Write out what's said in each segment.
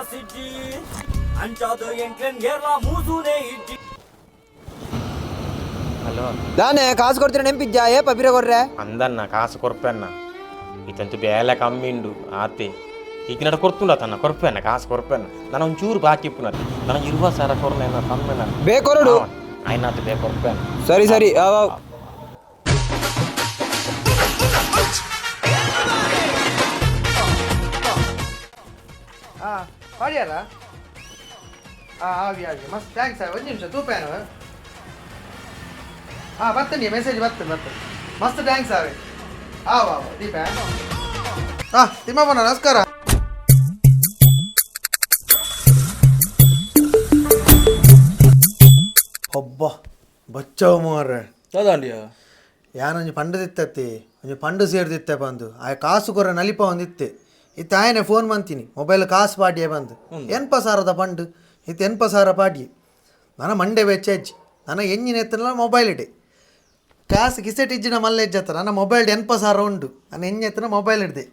ಕಾಸಿಜ್ಜಿ ಅಂಚಾದ ಎಂಕ್ಲೆನ್ ಏರ್ಲ ಮೂಸುನೇ ಇಜ್ಜಿ. ಹಲೋ. ದಾನೆ ಕಾಸು ಕೊಡ್ತೀರ ನೆಂಪಿಜ್ಜಾ ಏ ಪಬಿರ ಕೊರ್ರೆ? ಅಂದನ್ನ ಕಾಸು ಕೊರ್ಪೆನ್ನ, ಇತ್ತಂತೂ ಬೇಲೆ ಕಮ್ಮಿ ಉಂಡು ಆತೆ. ಈಗ ನಡ ಕೊರ್ತುಂಡ ತನ್ನ ಕೊರ್ಪೆನ್ನ, ಕಾಸು ಕೊರ್ಪೆನ್ನ. ನಾನು ಒಂಚೂರು ಬಾಕಿ ಇಪ್ಪುನತ್ತೆ. ನಾನು 20,000 ಕೊರ್ನ ಕಮ್ಮೆನ. ಬೇಕೊರಡು. ಆಯ್ನಾತು, ಬೇ ಕೊರ್ಪೆನ್ನ. ಸರಿ ಸರಿ, ಅವ್ ಅವ್. ಹಾಂ, ಪಾಡ್ಯಾರ? ಹಾಂ, ಆವಿ ಆವಿ, ಮಸ್ತ್ thanks. ಒಂದು ನಿಮಿಷ ತೂಪೇನು. ಹಾಂ, ಬರ್ತೇನೆ, ಮೆಸೇಜ್ ಬರ್ತೇನೆ ಬರ್ತೇನೆ. ಮಸ್ತ್ thanks ಆವೆ. ಆವ ಆವ ದೀಪ. ಹಾಂ ತಿಮ್ಮಪ್ಪನ, ನಮಸ್ಕಾರ. ಒಬ್ಬ ಬಚ್ಚವ ಮಾರ್ರೆ. ದಾದಾಂಡಿಯ? ಯಾನೊಂಜಿ ಪಂಡು ದಿತ್ತತ್ತಿ, ಒಂಜಿ ಪಂಡು ಸೇರ್ದಿತ್ತೆ ಬಂದು ಆಯ ಕಾಸು ಕೊರ ನಲಿಪ ಒಂದಿತ್ತೆ. ಇತ್ತೆ ಆಯನೆ ಫೋನ್ ಮಂತೀನಿ, ಮೊಬೈಲ್ ಕಾಸು ಪಾಡಿಯೇ ಬಂದು. 80,000ದ ಪಂಡು ಇತ್ತೆ 80,000 ಪಾಡಿಯೆ. ನನ್ನ ಮಂಡೆ ವೆಚ್ಚ ಹೆಚ್ಚಿ ನನ್ನ ಎಂಜಿನ ಎತ್ತನ ಮೊಬೈಲ್ ಇಡೆ ಕಾಸು ಕಿಸೆಟ್ ಇಜ್ಜಿನ ಮಲ್ಲ ಹೆಜ್ಜತ್ತ. ನನ್ನ ಮೊಬೈಲ್ 80,000 ಉಂಡು, ನನ್ನ ಎಂಜ ಎತ್ತನ ಮೊಬೈಲ್ ಹಿಡ್ದೆ.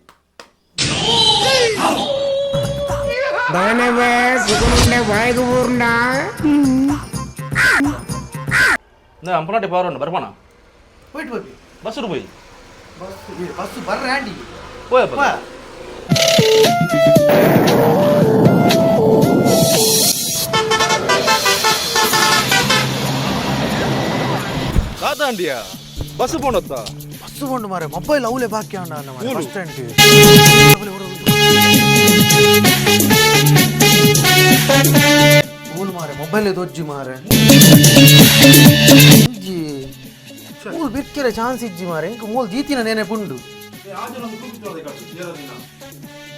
ಅಂಪನಾಟಿ ಪವರ್ ಉಂಡು, ಬರ್ಪಣ. ಹೋಯ್ತು ಹೋಗಿ. ಬಸ್ ಹೋಯ್. ಬಸ್ ಬಸ್ ಬರ್ರೆ ಆಂಡಿ. ಹೋಯ್. ಬಾ. ದಾದಾಂಡಿಯ, ಬಸ್ ಪೋಣತ್ತ? ಬಸ್ಸು ಕೊಂಡು ಮಾರೆ, ಮೊಬೈಲ್ ಅವಲೇ ಬಾಕಿ ಉಂಡ ಬಸ್ ಸ್ಟ್ಯಾಂಡ್. ಮೂಲು ಮಾರೆ, ಮೊಬೈಲ್ ದೊಜ್ಜಿ ಮಾರೆ. ಇಜ್ಜಿ, ಮೂಲು ಬಿಕ್ಕೆರೆ ಚಾನ್ಸ್ ಇಜ್ಜಿ ಮಾರೆ. ಇಂಕ ಮೂಲು ದೀತಿನ ನೇನೆ ಪುಂಡು.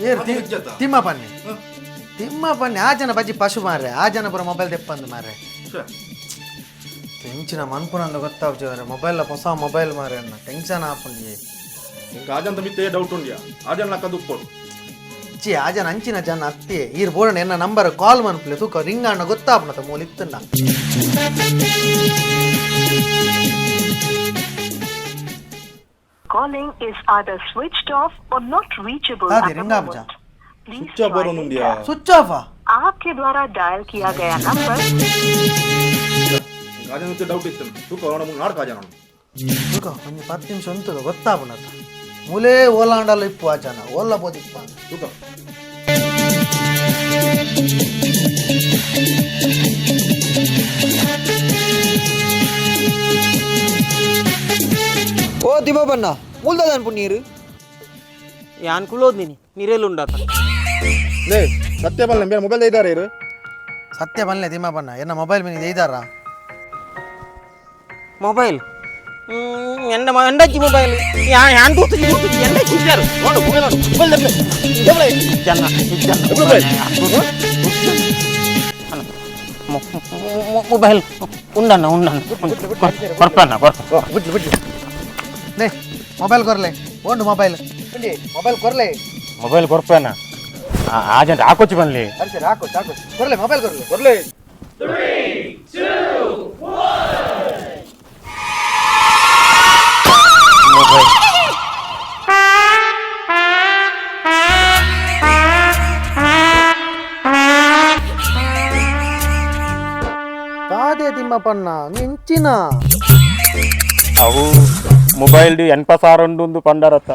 ಏರ್ ತಿಮ್ಮ ಪನ್ನೆ, ತಿಮ್ಮ ಪನ್ನೆ. ಆ ಜನ ಬಜ್ಜಿ ಪಶು ಮಾರ್ರೆ, ಆ ಜನ ಪುರ ಮೊಬೈಲ್ ದೆಪ್ಪಂದು ಮಾರ್ರೆ. ಟೆನ್ಷನ್ ಮನ್ಪುನಂದು ಗೊತ್ತಾವ್ಜಿ ಮಾರ್ರೆ. ಮೊಬೈಲ್, ಹೊಸ ಮೊಬೈಲ್ ಮಾರ್ರೆ ಅನ್ನ, ಟೆನ್ಷನ್ ಆಪುಂಡಿ. ಇಂಕ ಆಜಂತ ಮಿತ್ತೆ ಡೌಟ್ ಉಂಡ್ಯಾ, ಆಜನ್ ಲಕ್ಕ ದುಪ್ಪೊಡು. ಇಚ್ಚಿ, ಆ ಜನ ಅಂಚಿನ ಜನ ಅತ್ತಿ. ಈರ್ ಬೋಡಣ ಎನ್ನ ನಂಬರ್ ಕಾಲ್ ಮನ್ಪುಲೆ ತೂಕ, ರಿಂಗ್ ಅಣ್ಣ ಗೊತ್ತಾಪುನತ ಮೂಲ ಇತ್ತನ್ನ. Calling is either switched off or not reachable ಅದೇ at the ring ಆಪುಜ. moment. Please switch off try ಬರೋನುಂಡ್ಯಾ? later. Switch off. आपके द्वारा डायल किया गया नंबर ಇಂಕ ಆಜನ್ ಮಿತ್ತೆ ಡೌಟ್ ಇತ್ತು ತೂಕ, ಅವನ ಮುಂದೆ ನಾಡ್ಕ ಆಜನ. ತೂಕ, ಒಂಜಿ 10 ನಿಮಿಷ ಉಂತುಗ, ಗೊತ್ತಾಪುನತ. ಮೂಲೇ ಓಲಾಂಡಲ್ಲ ಇಪ್ಪು, ಆ ಜನ ಓಲ್ಲ ಬೋದಿಪ್ಪ. ತೂಕ. ಓ ತಿಮ್ಮಪ್ಪಣ್ಣ, ಮೂಲ್ದಾದನ್ ಪುಣ್ಣೀರು. ಯಾನ್ ಕುಲೋದಿನಿ ನೀರೆಲ್ಲುಂಡಾತ. ಲೇ ಸತ್ಯ ಬಲ್ಲ, ಬೇರೆ ಮೊಬೈಲ್ ಇದ್ದಾರೆ ಇರು. ಸತ್ಯ ಬಲ್ಲೆ ತಿಮ್ಮಪ್ಪಣ್ಣ, ಎನ್ನ ಮೊಬೈಲ್ ಮಿನಿ ಇದ್ದಾರಾ? ಮೊಬೈಲ್ ಎಂಡ ಎಂಡಚ್ಚಿ ಮೊಬೈಲ್ ಯಾನ್ ತೂತು ತೂತು ಎಂಡಚ್ಚಿ ಇದ್ದಾರು ನೋಡು, ಮೊಬೈಲ್ ನೋಡು, ಮೊಬೈಲ್ ದಬ್ಲೆ ದಬ್ಲೆ ಜನ ಜನ ಮೊಬೈಲ್ ಉಂಡಣ್ಣ ಉಂಡಣ್ಣ, ಕೊರ್ಪಣ್ಣ ಕೊರ್ಪ. ಬಿಡ್ಲಿ ಬಿಡ್ಲಿ. ಲೇ, ಮೊಬೈಲ್ ಕೊರ್ಲೆ, ಓಂಡು ಮೊಬೈಲ್, ಮೊಬೈಲ್ ಕೊರ್ಲೆ. ಮೊಬೈಲ್ ಕೊರ್ಪೆನ್ನ, ಆಜಂಟ್ ಹಾಕೊಚ್ಚಿ ಬನ್ಲಿ. ಸರಿ ಸರಿ, ಹಾಕು ಹಾಕು, ಕೊರ್ಲೆ, ಮೊಬೈಲ್ ಕೊರ್ಲೆ. ಬರ್ಲಿ. ಮೊಬೈಲ್. ಕಾದೆ ತಿಮ್ಮಪ್ಪಣ್ಣ ಇಂಚಿನ. ಅವು ಮೊಬೈಲ್ 80,000 ಉಂಡು ಒಂದು ಪಂಡರತ್ತ.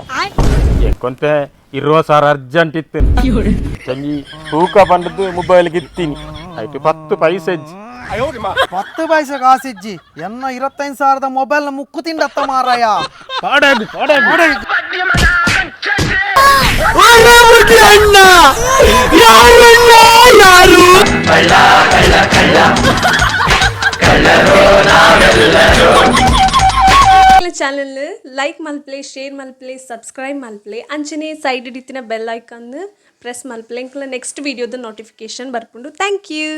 ಎಕ್ಕೊಂತೆ 20,000 ಅರ್ಜೆಂಟ್ ಇತ್ತು, ಚಂಜಿ ತೂಕ ಪಂಡದ್ದು ಮೊಬೈಲ್ ಗಿತ್ತೀನಿ ಆಯ್ತು, 10 ಪೈಸೆ ಇಜ್ಜಿ. 10 ಪೈಸೆ ಕಾಸಿಜ್ಜಿ, ಎನ್ನ 25,000ದ ಮೊಬೈಲ್ ಮುಕ್ಕು ತಿಂಡತ್ತ ಮಾರಾಯ. ಪಾಡಾಗು ಪಾಡಾಗು. ಅಣ್ಣ ಯಾರಣ್ಣ ಯಾರು? ಚಾನಲ್ ಲೈಕ್ ಮಲ್ಪ್ಲೆ, ಶೇರ್ ಮಲ್ಪ್ಲೆ, ಸಬ್ಸ್ಕ್ರೈಬ್ ಮಲ್ಪ್ಲೆ. ಅಂಚನೆ ಸೈಡ್ ಇತ್ತಿನ ಬೆಲ್ ಐಕನ್ ಪ್ರೆಸ್ ಮಲ್ಪ್ಲೆ. ಇಂಕ್ಲ ನೆಕ್ಸ್ಟ್ ವೀಡಿಯೋದ ನೋಟಿಫಿಕೇಶನ್ ಬರ್ಪುಂಡು. Thank you.